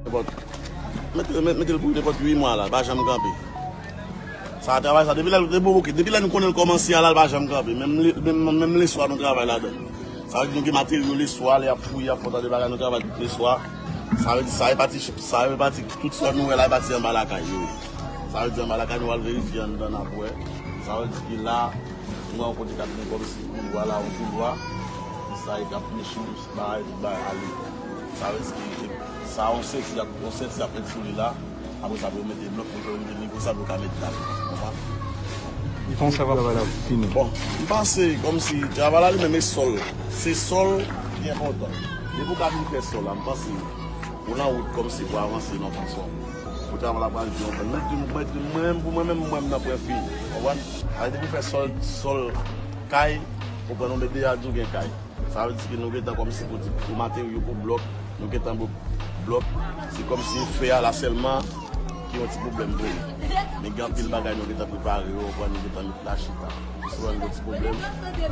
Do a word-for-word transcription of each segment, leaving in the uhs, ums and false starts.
Nenpòt, mete, mete, mete l pou nenpòt uit mwa la, l pa janm kanpe. Sa travay sa, depi lè, depi, ok, depi lè nou konnen l kòmanse a la, l pa janm kanpe. Menm le, menm, menm leswa nou travay ladan l. Sa vle di nou gen materyo leswa, lè y ap fouye, y ap fè yon ta de bagay, nou travay tout leswa. Sa vle di sa e pati, sa e pati, tout sa nou wè la, e pati anba lakay yo ye. Sa vle di anba lakay nou al verifye anndan n ap wè. Sa vle di ki la, nou wè yon kote k ap gen kòmsi koulwa la, yon koulwa. Ki sa e k ap meche bagay, tout bagay ale. Sa vle di ki sa yon senti y ap, yon senti y ap met sou li la. Apre sa pou yo mete blòk pou yo rive nivo sa pou yo ka met dal. Konprann? E kòman sa va fini? Bon, m panse kòmsi travay la li menm e sòl. Se sòl ki enpòtan. Depi w ka vin fè sòl la, m panse ou nan wout kòmsi pou avanse nan fason. Pou travay la pral di yon pwen. Mwen, mwen, mwen, pou mwen menm, mwen nan pwen fini. Konprann? Sa vle di pou fè sòl, sòl kay, ou pran nou met deja di w gen kay. Sa vle di ke nou gentan kòmsi pou di, pou materyo, pou blòk, nou gentan bo-, blòk, se kòmsi fè a la sèlman ki yon ti pwoblèm pou nou. Men gen anpil bagay nou gentan prepare yo, konprann, nou gentan met la chita. Souvan gen ti pwoblèm,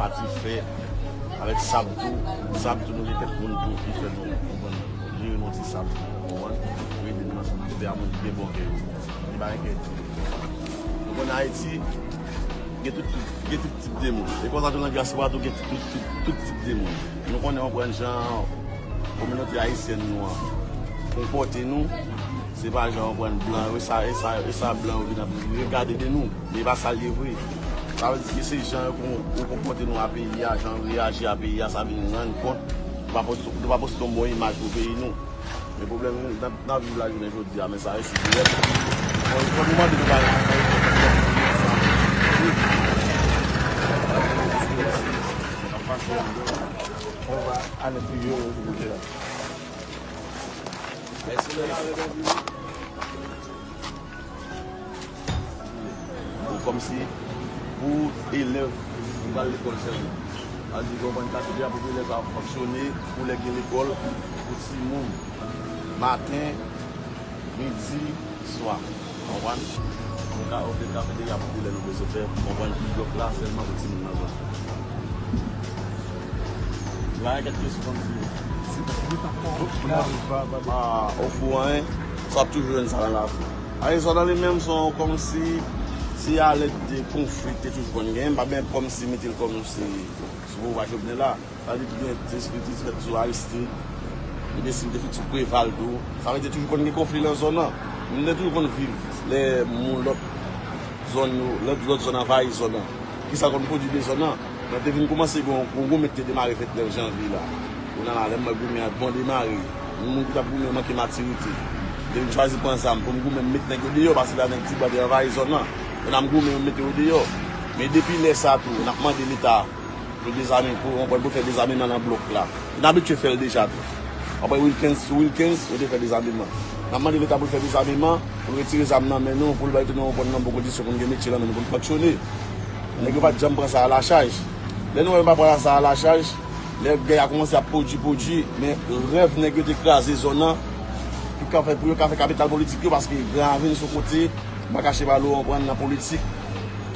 pati fè, avèk sab tou, sab tou nou gen kèk moun tou ki fè nou, konprann, jere nou ti sab tou, konprann, pou ede nou ansanm, pou fè a moun ki gen bon kè yo. Li pa gen kè di. Nou konn Ayiti, gen tout, tout, gen tout tip de moun. E konsa tou nan dyaspora tou gen tout, tout, tout tip de moun. Nou konnen, konprann, jan kominote ayisyèn nou an konpòte nou, se pa jan, konprann, blan yo, e sa, e sa, e sa blan yo vin ap regade de nou, men e pa sa l ye vre. Sa vle di ke se jan yo kon-, yo konpòte nou a peyi a, jan yo reyaji a peyi a, sa vin rann kont nou pa poste, nou pa poste yon bon imaj pou peyi nou. Men pwoblèm nou, n ap, n ap viv la jounen jodi a, men sa resi pou lè. Bon, fò nou mande nou bagay. N ap pase anndan. On va aller plus haut de côté là. Ou kòmsi pou elèv ki pral lekòl sèlman. Sa vle di, konprann, katye deja pou elèv sa fonksyone, pou lè gen lekòl, pou timoun, maten, midi, swa. Konprann? Ou ka, ou te ka fè deja pou lè nou bezwen fè, konprann, pou blòk la sèlman pou timoun nan zòn. La, gen kèk kesyon kòmsi. Si, si, si, pa, pa, pa, pa, pa, ofri w anyen, sa ap toujou jwenn sa nan lavi. Arizona li menm se yon kòmsi, se alèt de konfli ki te toujou konn genyen, m pa byen kòmsi mete l kòmsi sou pouvwa Jovenel la. Sa vle di gen diskritis fèt sou Aristide, li te siy te fèt sou Preval tou. Sa vle di toujou konn gen konfli nan zòn nan. Moun te toujou konn viv lè moun lòt zòn yo, lòt, lòt zòn anvayi zòn nan. Kisa konn pwodui de zòn nan? Mwen te vin kòmanse gen yon, yon goumen ki te demare vennèf janvye la. Kounye a la, lè m wè goumen an bon demare, yon moun ki t ap goumen manke matirite. M te vin chwazi pran zam pou m goumen, m met nèg yo deyò, paske la nèg Tibwa te anvayi zòn nan. Kounye a m goumen, yo mete yo deyò. Men depi lè sa tou, n ap mande Leta pou dezame, pou, pou fè dezameman nan blòk la. N abitye fè l deja tou. Apre Wilkens, sou Wilkens, yo te fè dezameman. N ap mande Leta pou l fè dezameman, pou l retire zam nan men nou, pou l bay tout nou nan bon kondisyon, pou n gen metye nan men nou, pou n fonksyone. Nèg yo pa t janm pran sa a la chaj. Lè nou wè yo pa pran sa a la chaj, lè gè a kòmanse ap pwodui, pwodui, men rèv nèg yo te kraze zòn nan, pou ka fè, pou yo ka fè kapital politik yo, paske Gran Ravin se yon kote, m pa kache ba nou, konprann, nan politik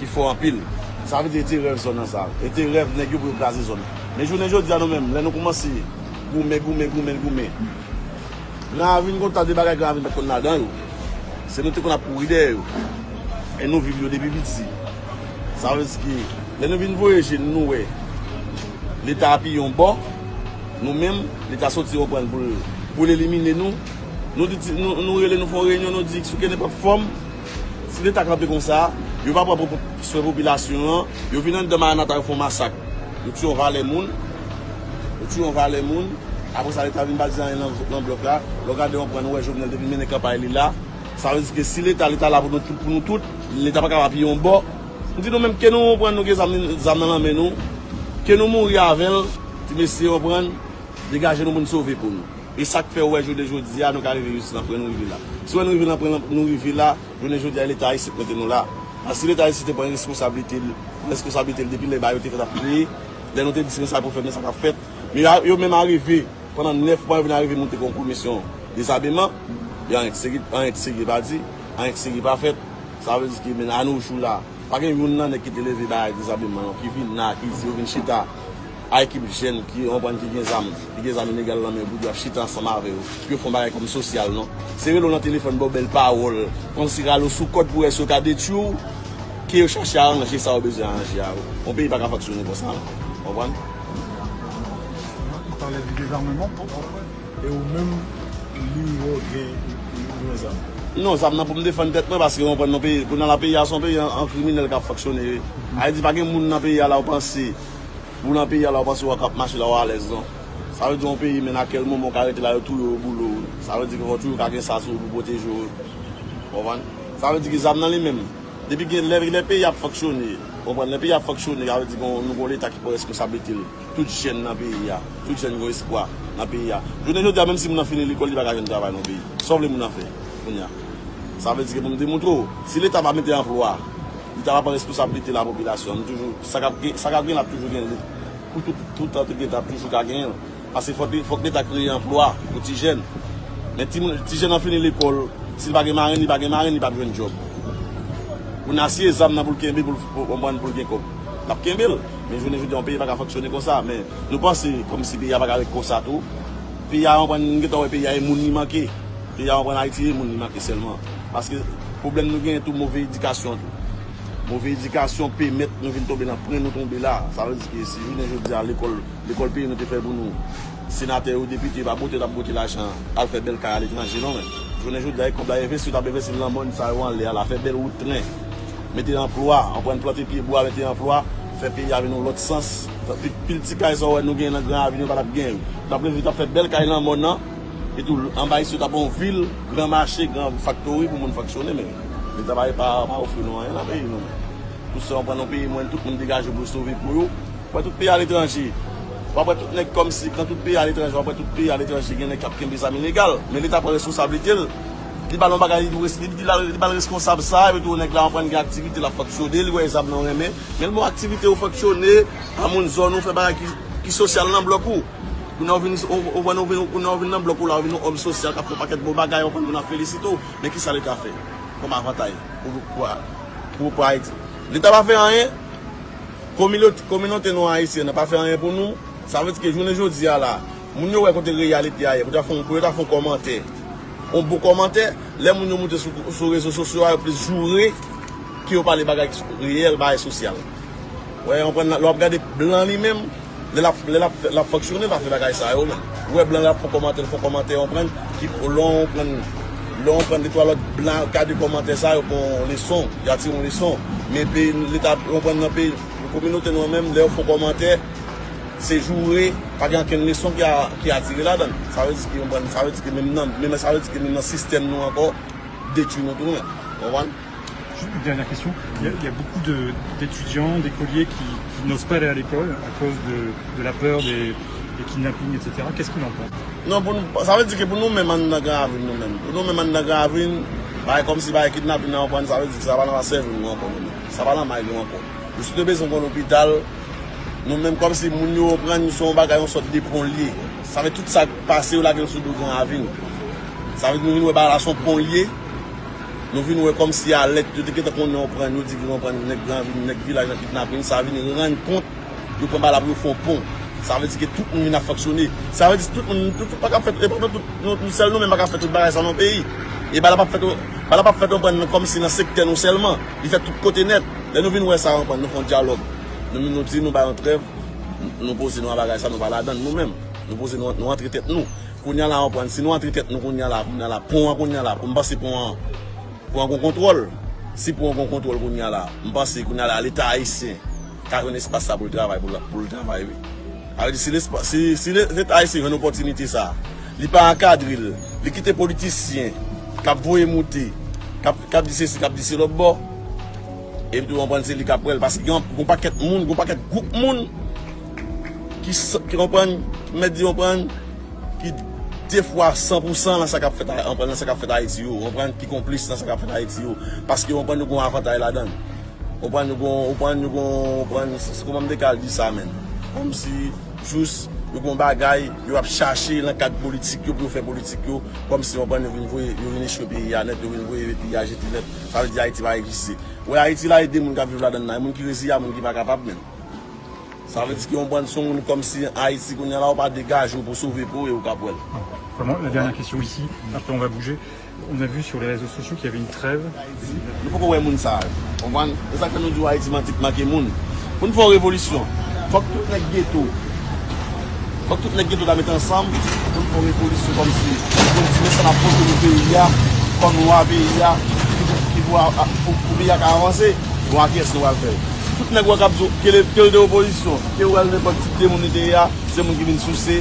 ki fò anpil. Sa vle di, e te rèv zòn nan sa. E te rèv nèg yo pou yo kraze zòn nan. Men jounen jodi a nou menm, lè nou kòmanse goumen, goumen, goumen, goumen. Gran Ravin gon ta de bagay Gran Ravin pa t konn ladan yo. Se nou te konn ap kouri dèyè yo. E nou viv yo depi piti. Sa vle di ke lè nou vin voye je n, nou wè Leta apiye yon bò, nou menm, Leta soti konprann pou l, pou l elimine nou. Nou di, nou, nou rele, nou fè yon reyinyon, nou di, sou kenenpòt fòm, si Leta kanpe konsa, yo pa pran pou, pou swen popilasyon an, yo vin anndan Maranata, yo fè yon masak. Yo tiye yon valè moun, yo tiye yon valè moun, apre sa, Leta vin pa di anyen nan, nan blòk la. Lè w gade, w konprann, ou wè Jovenel te vin mennen kanpay li la. Sa vle di ke si Leta, Leta la pou nou tout, pou nou tout, Leta pa kapab apiye yon bò. M di nou menm, ke nou konprann, nou gen zam, zam nan lanmen nou, ke nou mouri avè l, ti mesye, konprann, degaje nou pou n sove po nou. E sa k fè w wè jounen jodi a, nou ka rive jis nan pwen nou rive la. Si w wè nou rive nan pwen nou rive la, jounen jodi a, Leta ayisyen k mete nou la. Paske si Leta ayisyen te pran responsablite l, responsablite l depi lè bagay yo te fèt ap kreye, lè nou te di se konsa pou fèt, men sa p ap fèt. Men yo, yo menm arive, pandan nèf mwa, yo vin arive monte yon komisyon dezameman, e anyen de serye, anyen de serye pa di, anyen de serye pa fèt. Sa vle di ke, men, a nos jours la, pa gen youn nan nèg ki te leve bagay dezameman yo, ki vin la, ki di yo vin chita. a ekip jèn ki konprann ki gen zam, ki gen zam ilegal nan men yo, pou yo ap chita ansanm avè yo, pou yo fè yon bagay kòm sosyal, non. Se rele w nan telefòn, ba w bèl pawòl, kòmsi rale w sou kòd pou wè si yo ka detwi w, ke yo chache aranje sa yo bezwen aranje a. Yon peyi pa ka fonksyone konsa, non. Konprann? Ou pale de dezamman, e ou menm, li wè w gen yon zam? Non, zam nan pou m defann tèt mwen, paske w konprann, nan peyi, kounye a la, peyi a se yon peyi an, an kriminèl k ap fonksyone. Ayiti pa gen moun nan peyi a la, w panse, ou nan peyi a la, w panse w ap mache la, w alèz, non. Sa vle di yon peyi, men a kèl moman w ka rete la, yo touye w, boule w. Sa vle di ke fò toujou ka gen sa sou ou pou pwoteje w. Konprann? Sa vle di ke zam nan li menm, depi gen lè, lè peyi ap fonksyone, konprann, lè peyi ap fonksyone, sa vle di ke nou gen yon leta ki pran responsablite l. Tout jèn nan peyi a, tout jèn gen espwa nan peyi a. Jounen jodi a, menm si moun nan fini lekòl, li pa ka jwenn travay nan peyi. Sa w vle moun nan fè kounye a? Sa vle di ke pou m demontre w, si leta pa mete anplwa, leta pa pran responsablite lapopilasyon, nou toujou, sa k ap gen, sa k ap gen la ap toujou gen lit. Pou tout, tout antrepriz ap toujou ka genyen l. Paske fòk, fòk leta kreye anplwa pou ti jèn. Men ti, ti jèn nan fini lekòl, si l pa gen marenn, li pa gen marenn, li p ap jwenn djòb. Pou n asiye zam nan pou l kenbe, pou l, pou, konprann, pou l gen kòb. L ap kenbe l. Men jounen jodi a, yon peyi pa ka fonksyone konsa. Men nou panse kòmsi peyi a pa ka ret konsa tou. Peyi a, konprann, nou gentan wè peyi a e moun li manke. Peyi a, konprann, Ayiti e moun li manke sèlman. Paske pwoblèm nou genyen tou, move edikasyon tou. Move edikasyon pèmèt nou vin tonbe nan pwen nou tonbe la. Sa vle di ke si jounen jodi a lekòl, lekòl peyi nou te fè pou nou, senatè yo, depite yo pa bwote, yo t ap bwote lajan al fè bèl kay aletranje, non, men. Jounen jodi a, e kòb la envesti, yo t ap envesti nan mòn sa yo anlè a la, fè bèl wout tren, mete anplwa, anprann plante pyebwa, mete anplwa, fè peyi a vin yon lòt sans. Pil, pil ti kay sa w wè nou genyen nan Gran Ravin yo pa t ap genyen. Yo t ap leve, yo t ap fè bèl kay nan mòn nan, etou, anba isit, yo t ap yon vil, gran mache, gran faktori pou moun fonksyone, men leta pa, pa, pa ofri nou anyen nan peyi nou, men. Pou sa, w pran yon peyi, mwen, tout moun degaje pou yo sove po yo. W ap wè tout peyi aletranje. W ap wè tout nèg kòmsi, nan tout peyi aletranje, w ap wè tout peyi aletranje, gen nèg k ap kenbe zam ilegal. Men leta pran responsablite l. Li ba l yon bagay, li, li, li, li ba l reskonsab sa, epi tou nèg la konprann gen aktivite l ap fonksyone, li wè zam nan renmen. Men l ba w aktivite ou fonksyone, pa moun zòn ou, fè bagay ki, ki sosyal nan blòk ou. Kounye a w vin, ou, ou, ou vin, kounye a w vin nan blòk ou la, ou vin yon òm sosyal k ap fè yon pakèt bon bagay, ou konn moun ap felisite w. Men kisa leta fè kòm avantay pou, pou, pou, pou Ayiti? Leta pa fè anyen. Kominote, kominote nou ayisyèn nan pa fè anyen pou nou. Sa vle di ke jounen jodi a la, moun yo wè kote reyalite a ye, pou ta fè, pou yo ta fè yon kòmantè. Yon bon kòmantè, lè moun yo moute sou, sou rezo sosyo a, yo plis joure ke yo pale bagay ki reyèl, bagay sosyal. Wè, w konprann, lè w ap gade blan li menm, lè l ap, lè l ap, l ap fonksyone, l pa fè bagay sa yo menm. Ou wè blan l ap fè kòmantè, l fè kòmantè, w konprann, ki, lè w konprann, lè w konprann de twa lòt blan gade kòmantè sa yo pran yon leson, y a tire yon leson. Men peyi, leta, w konprann, nan peyi, kominote nou an menm, lè yo fè kòmantè, se joure, pa gen okenn leson ki a, ki a tire ladan l. Sa vle di ke, w konprann, sa vle di ke menm nan, menm, sa vle di ke menm nan sistèm nou ankò, detwi nou tou menm. W konprann? Juste une dernière question. Il y a, il y a beaucoup de- d'étudiants, d'écoliers qui, qui n'osent pas aller à l'école à cause de, de la peur des, des kidnappings, et cetera. Qu'est-ce qu'il en pense? Non, pou nou, sa vle di ke pou nou menm anndan Gran Ravin nou menm, pou nou menm anndan Gran Ravin, bagay kòmsi bagay kidnapin nan, w konprann, sa vle di ke sa pa nan sèvo nou ankò nou menm. Sa pa nan may nou ankò. Nou si te bezwen yon lopital, nou menm kòmsi moun yo, w konprann, se yon bagay, yon sòt de pon l ye. Sa vle tout sa k pase, yo lage l sou do Gran Ravin. Sa vle di nou vin wè bagay la se yon pon l ye. Nou vin wè kòmsi alèt, yo te gentan konnen, w konprann, yo di, w konprann, nèg Gran Ravin, nèg vilaj nan kidnapin, sa vin rann kont, yo pran bagay la pou yo fè yon pon. Sa vle di ke tout moun vin ap fonksyone. Sa vle di tout moun, tout, tout pa ka fèt, e pa tout, nou, nou sèl nou menm pa ka fè tout bagay sa nan peyi. E bagay la p ap fèt, bagay la p ap fèt, w konprann, kòmsi nan sektè nou sèlman. Li fèt tout kote nèt. Lè nou vin wè sa, w konprann, nou fè yon dyalòg. Nou, nou di, nou bay yon trèv, nou poze nou a bagay sa, nou pa ladan l nou menm. Nou poze nou, nou antre tèt nou. Kounye a la, w konprann, si nou antre tèt nou kounye a la, kounye a la, pon an kounye a la, pou m panse pon an, pon an gon kontwòl. Si pon an gon kontwòl kounye a la, m panse kounye a la, Leta ayisyen ka jwenn espas sa pou l travay, pou l, pou l travay, wi. Sa vle di, si lespa-, si, si le-, Leta ayisyen jwenn opòtinite sa, li pa ankadre l, li kite politisyen k ap voye moute, k ap, k ap di sesi, k ap di se lòt bò, epi tou, w konprann, se li k ap pran l, paske gen yon, gon pakèt moun, gon pakèt gwoup moun ki, ki konprann, mèt di, konprann, ki de fwa san pou san nan sa k ap fèt, konprann, nan sa k ap fèt Ayiti yo, konprann, ki konplis nan sa k ap fèt Ayiti yo, paske, konprann, yo gon avantay ladan l. Konprann, yo gon, konprann, yo gon, konprann, kòman m te ka al di sa, menm? Kòmsi, jis, yo gon bagay, yo ap chache nan kad politik yo, pou yo fè politik yo, kòmsi, konprann, yo vin voye, yo vin echwe peyi a nèt, yo vin voye peyi a jete nèt, sa vle di Ayiti pa egziste. Wè, Ayiti la, e de moun k ap viv ladan l la, e moun ki reziye a moun ki pa kapab menm. Sa vle di ke yon bann sou moun kòmsi Ayiti kounye a la, ou pa degaje w pou sove po e ou ka pran l. Vraiment, la dernière question ici, après on va bouger. On a vu sur les réseaux sociaux qu'il y avait une trêve. Nou poko wè moun sa yo. Konprann? Se sa k fè nou di w Ayiti manti k make moun. Pou n fè yon revolisyon, fòk tout nèg geto, fòk tout nèg geto ta met ansanm pou n fè yon revolisyon kòmsi pou n di men sa n ap pote pou peyi a, kòm lwa peyi a, ki pou, ki pou, pou, pou peyi a ka avanse. Bon, a kiyès nou pral fè l? Tout nèg ou wè k ap di w, ke l, ke l de opozisyon, ke l nenpòt tip de moun li te ye a, se moun ki vin souse,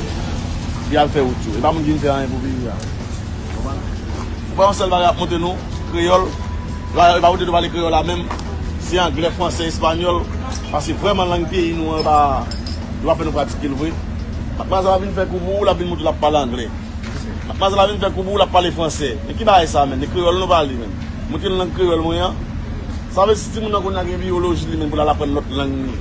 li al fè wout yo. E pa moun ki vin fè anyen pou peyi a. Konprann? Ou pa yon sèl bagay ap monte nou, kreyòl. E pa, e pa wote nou pale kreyòl la menm. Se anglè, fransè, espanyòl. Paske vrèman lang peyi nou an, e pa, yo pa fè nou pratike l vre. Matmwazèl ap vin fè kou pou ou, l ap vin montre l ap pale anglè. Matmwazèl la vin fè kou pou ou, l ap pale fransè. Men ki bagay sa menm? E kreyòl nou pale menm. Montre l lang kreyòl mwen an. Sa vle di si timoun nan kounye a gen biyoloji li menm pou l al aprann lòt lang li.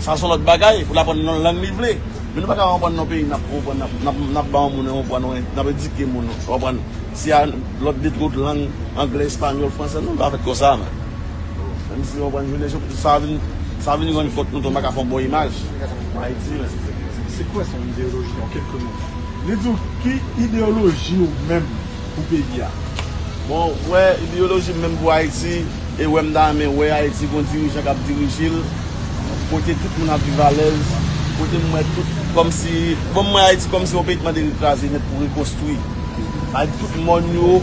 Sa se yon lòt bagay pou l aprann nan lang li vle. Men nou pa ka konprann nan peyi n ap konprann, n ap, n ap, n ap ba yon moun yon pran, n ap edike moun, w konprann. Si a lòt de twòt lang, anglè, espanyòl, fransè, nou pa fèt konsa menm. Menm si w konprann, jodi a, sa vin, sa vin rann kont nou tou, nou pa ka fè yon bon imaj. Ayiti menm. C'est quoi son idéologie en quelques mots? Li di w ki ideyoloji w menm pou peyi a? Bon, wè ideyoloji m menm pou Ayiti, e wè m ta renmen wè Ayiti gon dirijan k ap dirije l, kote tout moun ap viv alèz, kote m wè tout kòmsi, bon, m wè Ayiti kòmsi yon peyi k mande rekraze nèt pou rekonstwi. Sa vle di tout mòn yo,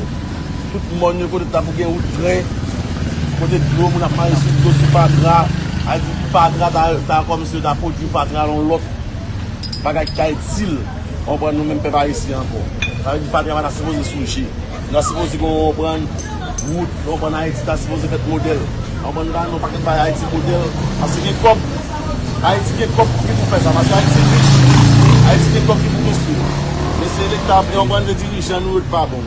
tout mòn yo kote ta pou gen wout tren, kote dlo moun ap mare sou dlo sou fatra, sa vle di fatra ta, ta kòmsi yo ta pwodui fatra nan lòt bagay ki ta itil, w konprann, nou menm pèp ayisyen ankò. Sa vle di fatra pa ta sipoze souje. Nou ta sipoze gen, w konprann, wout, w konprann, Ayiti ta sipoze fèt modèl. W konprann, nou ta nan yon pakèt bagay Ayiti modèl. Paske gen kòb. Ayiti gen kòb ki pou fè sa. Paske Ayiti rich. Ayiti gen kòb ki pou konstwi. Men se leta, w konprann, se dirijan nou yo k pa bon.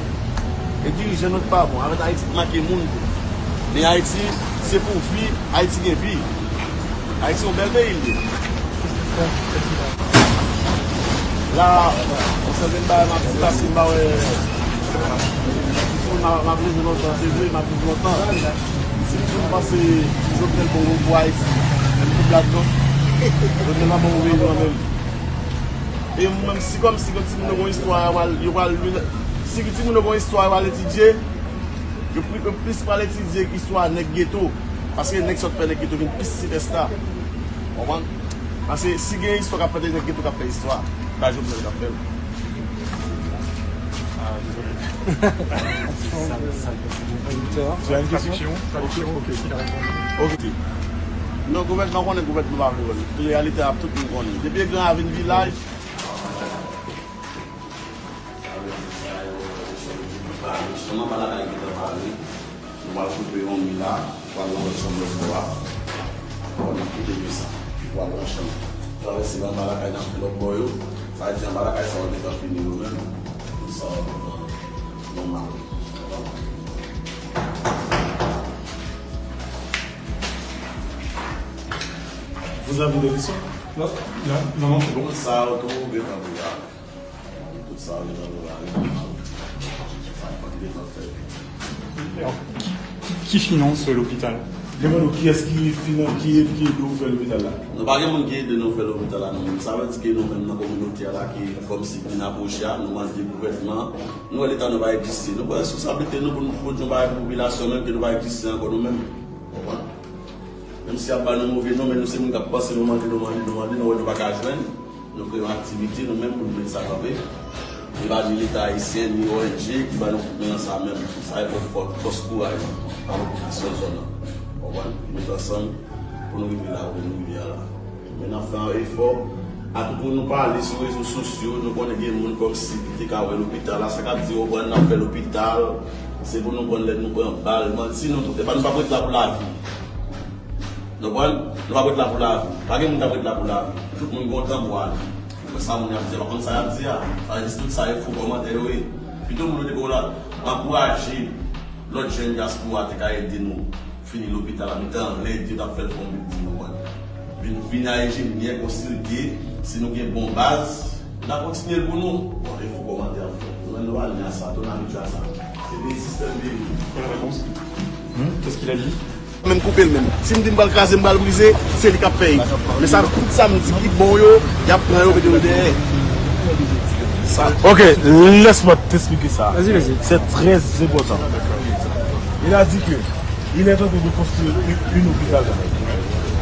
E dirijan nou t pa bon. Avèk Ayiti t make moun tou. Men Ayiti, se pou vi, Ayiti gen vi. Ayiti yon bèl peyi l ye. La, yon sèten bagay m ap di, paske m pa wè, m ap, m ap leve lontan, se vre, m ap viv lontan. Si m di m panse Jovenel bon pou Ayiti, men m tout ladan. Jovenel pa bon pou peyi an menm. E mwen menm, si kòmsi gen timoun yo gon istwa, yo pral, yo pral li, si timoun yo gon istwa, yo pral etidye, yo pli, yo plis pral etidye istwa nèg geto. Paske nèg sòt fè nèg geto vin plis sipèsta. Konprann? Paske si gen istwa k ap fèt, e nèg geto k ap fè istwa. Pa Jovenel k ap fè l. Tu as une question? Traduction, traduction. Ok, il a répondu. Ok. Non, gouvènman konnen gouvènman pa vle wè l. Reyalite a tout moun konnen. Depi Gran Ravin vilaj. Sèlman pa lakay gentan pare. Nou pral koupe yon mi la, pral nan lòt chanm lòt bò a. Bon, n ap kite de sa. Pral nan chanm. Travèse anba lakay n ap fè lòt bò yo. Sa vle di anba lakay sa yo gentan fini yo menm. Sa yo gentan nòmal. Vous avez des leçons? Non, non, non, non, c'est bon. Tout sa yo tou gentan prepare. Tout sa yo gentan prepare. Sa pa t gentan fèt. Alors, qui, qui, qui finance l'hôpital? Demande kiyès ki finan, ki, ki ede w fè lopital la? Nou pa gen moun ki ede nou fè lopital la, nou menm. Sa vle di ke nou menm nan kominote a la, ki kòmsi pi n apwoche a, nou mande gouvènman, nou wè leta nou pa egziste. Nou pran responsablite nou pou nou pwodui yon bagay pou popilasyon menm, ke nou pa egziste ankò nou menm. Konprann? Menm si y ap ba nou move non, men nou se moun k ap panse nou mande, nou mande, nou mande, nou wè nou pa ka jwenn. Nou kreye yon aktivite nou menm pou nou met sa kanpe. E pa ni Leta ayisyen, ni O N G ki ba nou kout men nan sa menm. Sa e fòs, fòs kouraj a popilasyon zòn nan. Konprann? Ki met ansanm pou nou rive la kote nou rive a la. Men n ap fè yon efò. Atankou nou pale sou rezo sosyo, nou konnen gen moun kòmsi ki te ka wè lopital la, sa k ap di, konprann, n ap fè lopital, se pou nou pran lè nou pran bal, manti, nou tout, epa nou p ap ret la pou lavi. Nou konprann? Nou p ap ret la pou lavi. Pa gen moun k ap ret la pou lavi. Tout moun gen yon tan pou ale. Ou wè sa moun y ap di a, pa konn sa y ap di a. Sa vle di tout sa e fo kòmantè yo ye. Pito moun yo te bon la, ankouraje lòt jèn dyaspora te ka ede nou fini lopital la. Nou te anlè di yo t ap fè l fè yon bilding, nou konprann. Vin, vin a enjenyè, konsilye, si nou gen bon baz, n a kontinye l pou nou. Bon, e fo kòmantè ap fè. Nou menm nou pa ni a sa, tou n abitye a sa. Se de sistèm peyi. Quelle réponse? Hmm? Qu'est-ce qu'il a dit? Menm koupe l menm. Si m di m pral kraze, m pral brize, se li k ap pèy. Men sa, tout sa m di ki bon yo, y ap pran yo, mete yo dèyè. Sa. Ok, laisse-moi t'expliquer ça. Vas-y, vas-y. C'est très important. Il a dit que il est en train de construire une, une hôpital.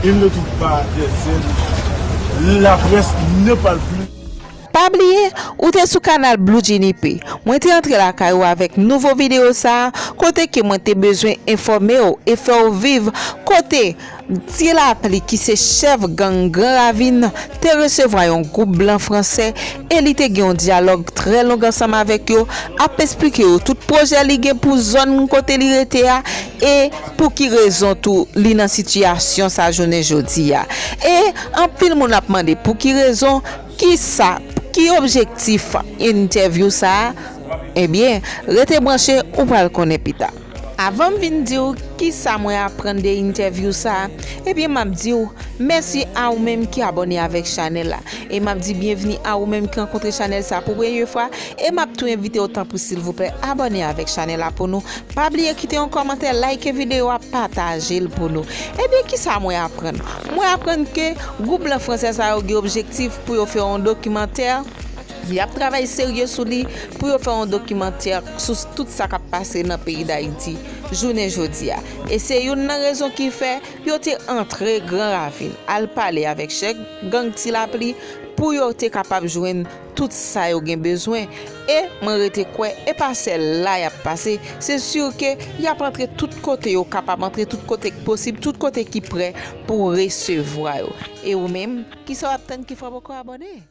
Il ne trouve pas des aides. La presse ne parle plus. Pa bliye, ou te sou kanal Blue Genie P. Mwen te antre lakay ou avèk nouvo videyo sa a, kote ke mwen te bezwen enfòme w e fè w viv kote Ti Lapli ki se chèf gang Gran Ravin te resevwa yon gwoup blan fransè e li te gen yon dyalòg trè long ansanm avèk yo, ap esplike yo tout pwojè li gen pou zòn kote li rete a e pou ki rezon tou li nan sitiyasyon sa jounen jodi a. E anpil moun ap mande pou ki rezon, kisa, ki objektif entèvyou sa a? Ebyen, rete branche, ou pral konnen pita. Avan m vin di w kisa mwen aprann de entèvyou sa a, ebyen, m ap di w mèsi a ou menm ki abòne avèk chanèl la. E m ap di byenvni a ou menm ki rankontre chanèl sa a pou premye fwa. E m ap tou envite w tanpri silvouplè abòne avèk chanèl la pou nou. Pa bliye kite yon kòmantè, like videyo a, pataje l pou nou. Ebyen, kisa mwen aprann? Mwen aprann ke gwoup blan fransè sa yo gen objektif pou yo fè yon dokimantè. Y ap travay serye sou li pou yo fè yon dokimantè sou tout sa k ap pase nan peyi Dayiti jounen jodi a. E se youn nan rezon ki fè yo te antre Gran Ravin, al pale avèk chèf gang Ti Lapli pou yo te kapab jwenn tout sa yo gen bezwen. E mwen rete kwè, e pa sèl la y ap pase, se si ke y ap antre tout kote yo kapab antre, tout kote k posib, tout kote ki prè pou resevwa yo. E ou menm, kisa w ap tann ki fè w poko abòne?